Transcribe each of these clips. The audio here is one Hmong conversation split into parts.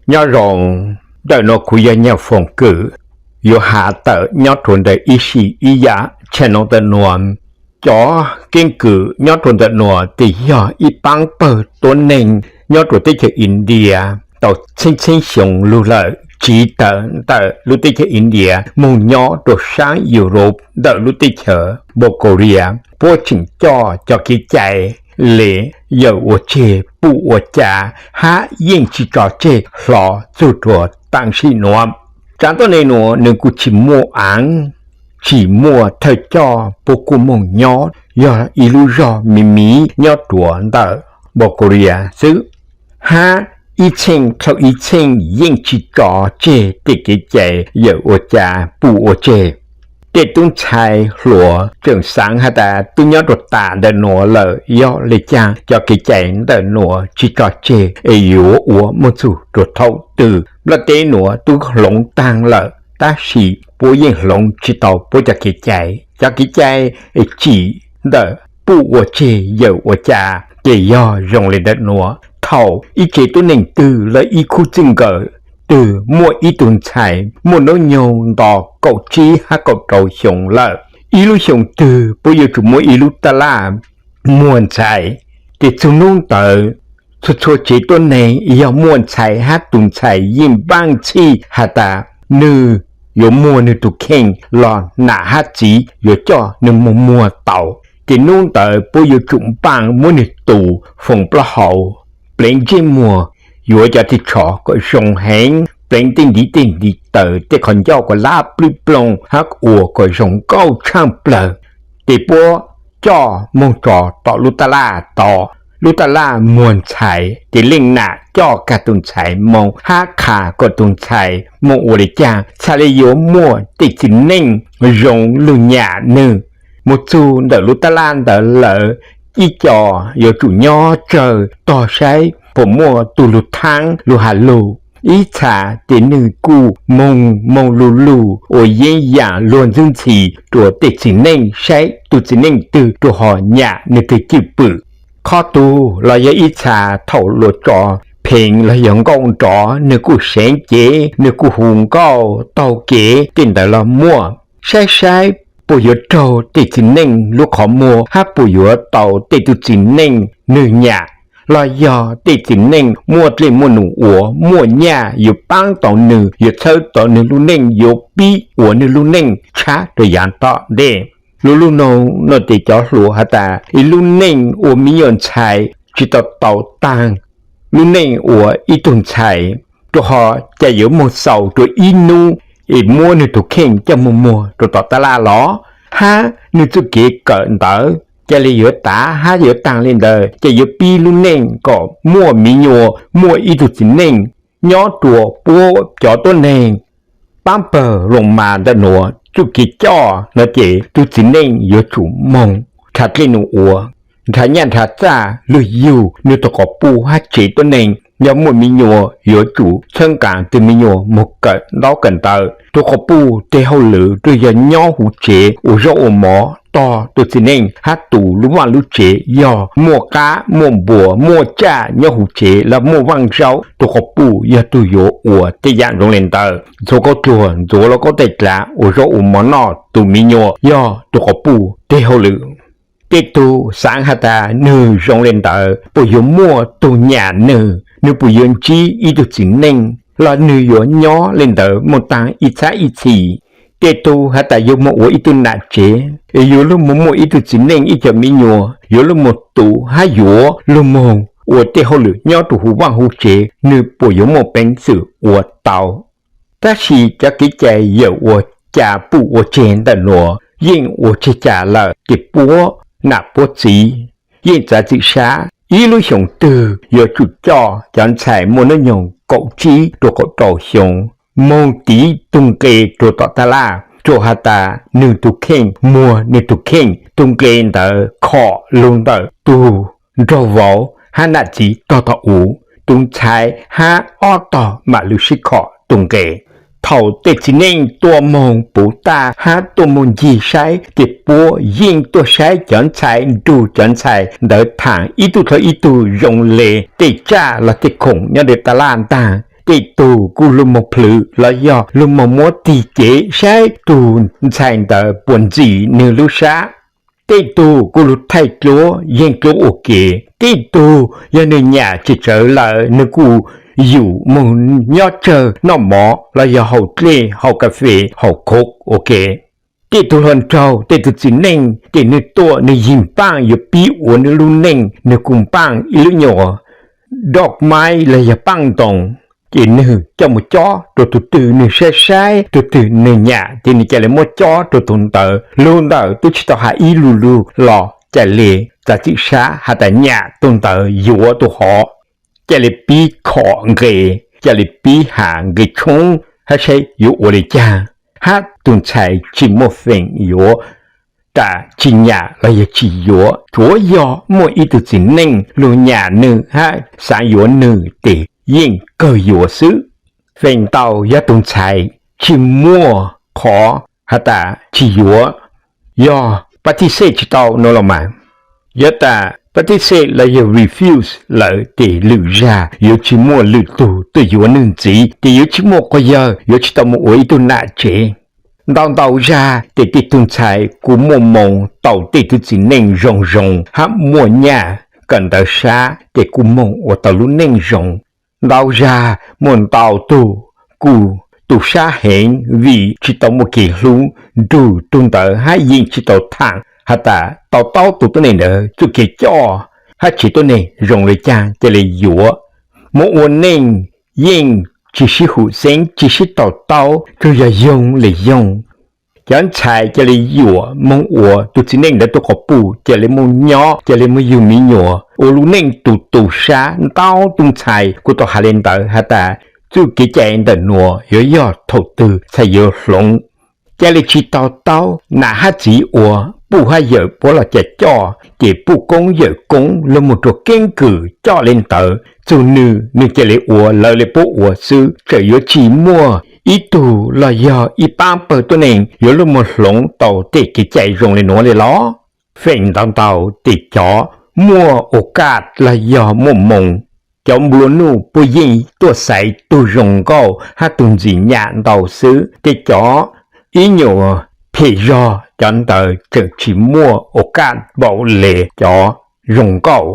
Nyob zoo, ntawm nuav kuv yog Nyaj Foom Kwm, yuav has tawm nyob rua ntawm ib sim ib yam channel ntawm nuav. Cov keeb kwm nyob rua ntawm nuav tes yog ib paab pawg tuab neeg nyob rua teb chaws India tau txheeb txheeb xyoo lug lawm, tsiv tawm ntawm lub teb chaws India moog nyob rua saab Europe ntawm lub teb chaws Bulgaria. Puab tseem coj cov kev cai le yawm ua tseg puj ua ca hab yeej tsi tso tseg hlo txug rua taam sim nuav. Tsav tuab neeg nuav nwg kuj tsi muaj aav, tsi muaj thawj coj, puab kuj moog nyob yog ib lub zog miv miv nyob rua ntawm Bulgaria xwb, hab ib txheej dlhau ib txheej yeej tsi tso tseg tej kev cai yawm ua ca puj ua tseg. Tej tub ntxhais hluas tseem xaav has tas tub nyob rua taam ntawm nuav lawm yog le caag cov kev cai ntawm nuav tsi tso tseg es yuav ua muaj txug rua thaum twg. Nplaj teb nuav tub hloov taag lawm tab sis puab yeej hloov tsi tau puab cov kev cai. Cov kev cai tsim ntawm puj ua tseg yawm ua ca ces yog zoo le ntawm nuav. Thaum ib tsev tuab neeg twg los ib khub txij nkawm twg muaj ib tug ntxhais muaj nub nyoog nto kaum tsib hab kaum rau xyoo lawm, ib lub xyoo twg puab yuav tsum muaj ib lub taj laj muag ntxhais. Ces txug nub ntawd txhua txhua tsev tuab neeg yog muaj ntxhais hab tus ntxhais yeej npaaj txhij has tas nwg yuav muag nwg tug kheej los nam hab txiv yuav coj nwg moog muag tau. Ces nub ntawd puab yuav tsum npaaj muab nwg tu foom plaub hau, pleev ntsej muag, yuav cov tig tsho kom zoo heev, pleev tej ntiv tej ntiv taws tej qhov ncauj kom lab plwb ploog hab ua kom zoo nkauj tshaaj plawg. Ces puab coj moog tso tom lub taj laj tod. Lub taj laj muag ntxhais ces leej nam coj kag tus ntxhais moog hab qha kom tus ntxhais moog ua le caag txhad le yuav muaj tej txiv neej zoo lug nyam nwg. Moog txug ntawm lub taj laj ntawd lawm, ib co yuav tsum nyob tsawg tog saib puas muaj tug lug thaab lug has lug. Ib txha ces nwg kuj moog moog lug lug ua yeeb yaam luag ntxwb ntxhi rua tej txiv neej saib tug txiv neej twg rua ho nyam nwg tug cwj pwm. Qhov tug los yog ib txha thaum luas tso pheev los yog nkauj nrov nwg kuj seev cev nwg kuj hu nkauj taug kev tej ntawd los muaj. Saib saib puas yuav raug tej txiv neej lub qhov muag hab puas yuav tau tej tug txiv neej nwg nyam, los yog tej txiv neej muaj dlej muaj num uas muaj nyaj yuav paab tau nwg, yuav txhawb tau nwg lub neej, yuav pib ua nwg lub neej tshab rua yaav tom ntej. Lub lub noog nuav tes cov hluas has tas ib lub neej ua me nyuam ntxhais tsi tau tau taag lub neej ua ib tug ntxhais, rua ho ca yuav moog xaus rua ib nub es muab nwg tug kheej coj moog muag rua tom taj laj los, hab nwg txuj kev kawm ntawv ca le yuav tav hab yuav taag le ntawd ca yuav pib lub neej kom muaj me nyuam, muaj ib tug txiv neej. Nyob rua puab cov tuab neeg paab pawg loo mas ntawm nuav txuj kev coj no ces tug txiv neej yuav tsum moog nrhav dlej num uas, nrhav nyaj nrhav txaj lug yug nwg tug quas puj hab tsev tuab neeg. Yog muaj me nyuam yuav tsum txhawb nqaa tug me nyuam moog kawm ntaub kawm ntawv. Tug quas puj teg hauj lwm tsuas yog nyob huv tsev ua zaub ua mov tog tug txiv neej hab tu lub vaaj lub tsev. Yog muaj qaab muaj npua muaj tsaj nyob huv tsev los muaj vaaj zaub, tug quas puj yog tug yuav ua tej yaam zoo le ntawd, ntxuav kauj tluag, ntxuav lauj kaub taig dlav, ua zaub ua mov noj tu me nyuam, yog tug quas puj teg hauj lwm. Tej tug xaav has tas nwg zoo le ntawd puas yuav muaj tug nyam nwg, nwg puas yuav ntsib ib tug txiv neej, los nwg yuav nyob le ntawd moog taag ib txhab ib txhis. Tej tug has tas yuav moog ua ib tug nam tsev es yuav lug moog muaj ib tug txiv neej ib co me nyuam, yuav lug moog tu hab yuav lug moog ua tej hauj lwm nyob rua huv vaaj huv tsev, nwg puas yuav muaj peev xwm ua tau. Tab sis cov kev cai yawm ua ca puj ua tseg ntawm nuav yeej ua tseg ca lawm ces puab nam puab txiv yeej txav txim sab. Ib lub xyoo twg yuav tsum coj cov ntxhais muaj nub nyoog kaum tsib rua kaum rau xyoo moog tiv tug nqe rua tom taj laj, rua has tas nwg tug kheej muag nwg tug kheej. Tug nqe ntawd khom lug ntawm tug nraug vauv hab nam txiv tog tom uv, tug ntxhais hab ob tog mam lug sib khom tug nqe. Thaum tej txiv neej tuaj moog puv taj hab tuaj moog ncig saib ces puab yeej tuaj saib cov ntxhais, nrug cov ntxhais ntawd thaam ib tug dlhau ib tug zoo le tej tsaj los tej khoom nyob le taj laj ntaag. Tej tug kuj lug moog plhws los yog lug moog muab tig cev saib tug ntxhais ntawd puas ntxim nwg lub sab. Tej tug kuj lug thaij dluab yeeg dluab ua ke. Tej tug yog nwg nyam tsi tsawv lawm nwg kuj yum moog nyob tsawg noj mov los yog haus dlej haus kas fes haus khob ua ke. Tej tug hluas nraug tej tug txiv neej ces nwg tuaj nwg yig npaaj yuav pib ua nwg lub neej, nwg kuj npaaj ib lub nyuas dog maib los yog paaj ntoo, ces nwg coj moog cob rua tug twg nwg saib saib tug twg nwg nyam ces nwg ca le muab cob rua tug ntawd. Lug ntawm tub tsi tau has ib lu lug los ca le txav txim sab has tas nyam tug ntawd yuav tug hov, ca le pib khom nqe, ca le pib has nqe tshoob hab saib yuav ua le caag, hab tug ntxhais tsi muaj feem yuav tas tsi nyam los yog tsi yuav, tsuav yog muaj ib tug txiv neej lug nyam nwg hab xaav yuav nwg tes yeej kawg yuav xwb. Feem ntau yog tug ntxhais tsi muaj qhov has tas tsi yuav, yog pab thij xej tsi tau nuav los mas. Yog tas pab thij xej los yog refuse lawm tes lwm zag yuav tsi muaj lwm tug tuaj yuav nwg ntxiv, tes yuav tsi muaj quas yawg yuav tsi tau moog ua ib tug nam tsev. Ntau ntau zag tes tej tug ntxhais kuj muaj moo tau tej tug txiv neej zoo zoo hab muaj nyaj kawm ntawv sab tes kuj moog ua tau lub neej zoo. Ntau zag muaj ntau tug kuj tu sab heev vim tsi tau muaj kev hlub nrug tug ntawd hab yeej tsi tau thaam has tas tau taub tug tuab neeg ntawd txuj kev coj hab tsev tuab neeg zoo le caag ca le yuav. Muab ua neej yeej tsi sib hum xeeb tsi sib tau taub, tsuas yog yoog le yoog. Cov ntxhais ca le yuam moog ua tug txiv neej ntawd tug quas puj, ca le moog nyob, ca le moog yug miv nyuas ua lub neej tu tu sab. Ntau tug ntxhais kuj tau has le ntawd has tas txuj kev cai ntawm nuav yuav yog thaum twg txhaj yuav hloov. Ca le tsi tau taub nam hab txiv ua, puj hab yawm puab los ca coj, ces puj koob yawm koob lug moog rua keeb kwm coj le ntawd, txug nwg nwg ca le ua lawv le puab ua xwb, tseem yuav tsi muaj ib tug los yog ib paab pawg tuab neeg yuav lug moog hloov tau tej kev cai zoo le nuav le los? Feem ntau ntau tes cov muaj ua kaj los yog muaj moo, cov nplua nuj puj yeej tuaj xaiv tug zoo nkauj hab tug ntxim nyam ntau xwb, tes cov ib nyuas phem zog cov ntawd tseem tsi muaj ua kaj npaum le cov zoo nkauj.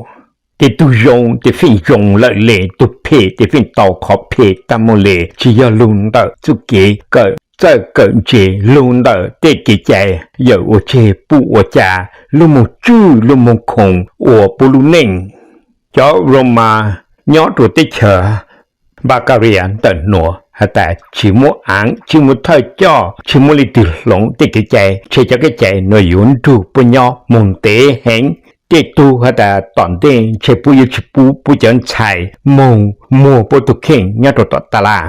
Tes tug zoo tes feem zoo lawm le, tug phem tes feem tau qhov phem taag moog le. Tsi yog lug ntawm txuj kev kawm txawj kawm ntse, lug ntawm tej kev cai yawm ua tseg puj ua ca, lug moog tswj lug moog khoom ua puab lub neej. Cov Roma nyob rua teb chaws Bulgaria ntawm nuav has tas tsi muaj aav, tsi muaj thawj coj, tsi muaj leej twg hloov tej kev cai, tshe cov kev cai nuav yuav nrug puab nyob moog ntev heev. Tej tug has tas tom ntej ntshe puab yuav tsi pub puab cov ntxhais moog muag puab tug kheej nyob rua tom taj laj.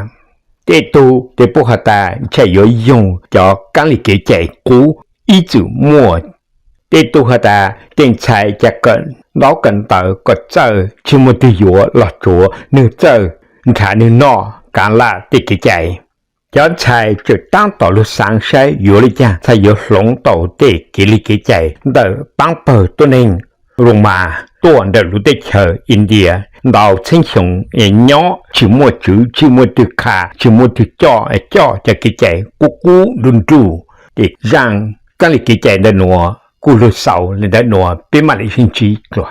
Tej tug tes puab has tas ntshe yuav yoog cov kaab lis kev cai qub ib txwm muaj. Tej tug has tas tej ntxhais ca kawm ntaub kawm ntawv kom txawj, tsi muaj twg yuav los tsuav nwg txawj nrhav nwg noj kaav lam tej kev cai. Cov ntxhais tseem taab tom lug xaav saib yuav le caag txhaj yuav hloov tau tej kev li kev cai ntawm paab pawg tuab neeg Roma tuaj ntawm lub teb chaws India ntau txheeb xyoo, nyob tsi muaj tswv tsi muaj twg qha tsi muaj twg coj, coj cov kev cai qub qub nruj nruj. Tes zaaj kaab lis kev cai ntawm nuav kuj lug xaus le ntawm nuav, peb maam le sib ntsib dlua.